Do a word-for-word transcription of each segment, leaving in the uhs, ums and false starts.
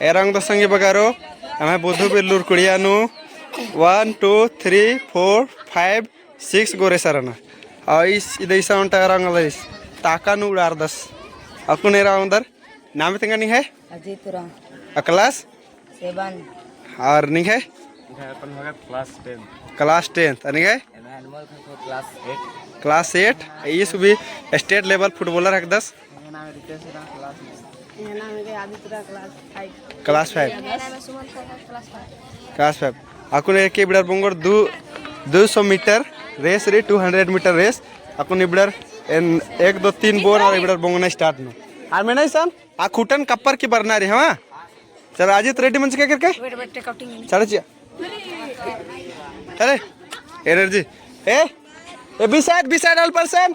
एरा ओंगदर संगी बगरो, एम्है बुधु बिल्लूर कुड़िया नू one, two, three, four, five, six गो racer रअनर। अउर ईस, इदा ईसा ओन्टा एरा ओंगदस, ताका नू उड़ारदस। अक्कुन एरा ओंगदर, नामे तेंगा निंग्है? अजीत उराँव। अ class? Seven। अउर निंग्है? निंग्है अपन भगत class ten। Class ten। अ निंग्है? एम्है अनमोल खखो class eight। Class eight। ईस भी state level footballer हिकदस। एंग्है नाम रितेश उराँव class। एंग्है नाम आदित्य उराँव class five। Class five। एंग्है नाम सुमन खखो class five। Class five। अक्कुन एरके इबड़र बोंगोर दू, दू सौ meter race रई, two hundred meter race। अक्कुन इबड़र एन एक, दो, तीन बोर अउर इबड़र बोंगना start नू। आर मेना इसन? आ खुटन कप्पर की बरना रई, हाँ? चल, अजीत ready मंजकय केरके? Wait, wait, take out thing। चल, चिया। चले, energy। ए, ए, beside, beside all person।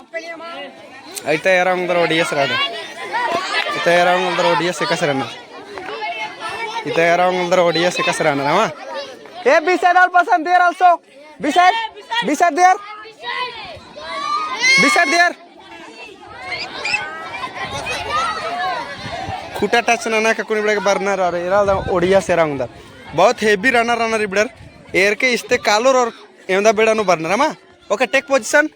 इता एरा ओंगदर ओडियस रअनर। इता एरा ओंगदर ओडियस एकासे रअनर। इता एरा ओंगदर ओडियस एकासे रअनर, हाँ? ए, beside all person, there also। Beside, beside there। Beside there। खुटा touch नना का अक्कुन इबड़ा के बरना रअनर, एरा दा ओडियस एरा ओंगदर। बहुत heavy runner रअनर इबड़र। एरके इस्ते कालोर अउर एवंदा बेड़ा नू बरना रमा। Okay, take position।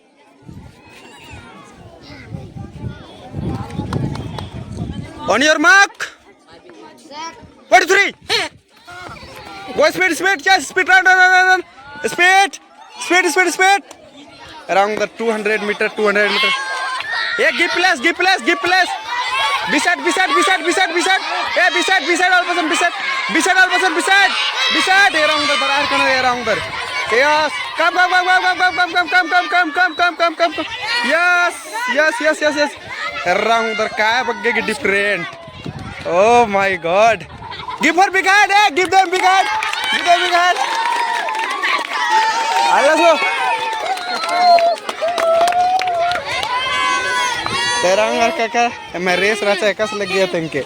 On your mark। One, two, three। Go speed, speed, chase, speed, run, run, run, run, run। Speed, speed, speed, speed। Around the two hundred meter, two hundred meter। ए, give place, give place, give place। Beside, beside, beside, beside, beside। ए, beside, beside, all person, beside। Beside, all person, beside। Beside, around the, बराबर करना, around the। Yes। Come, come, come। Yes, yes, yes, yes। Around the, काय बग्गे की different। Oh my God। Give for big hand, eh? Give them big hand। Give them big hand। आला सो। तेरा अंगर काका, एम्है race रहचा एकासे लग्गिया तेंके।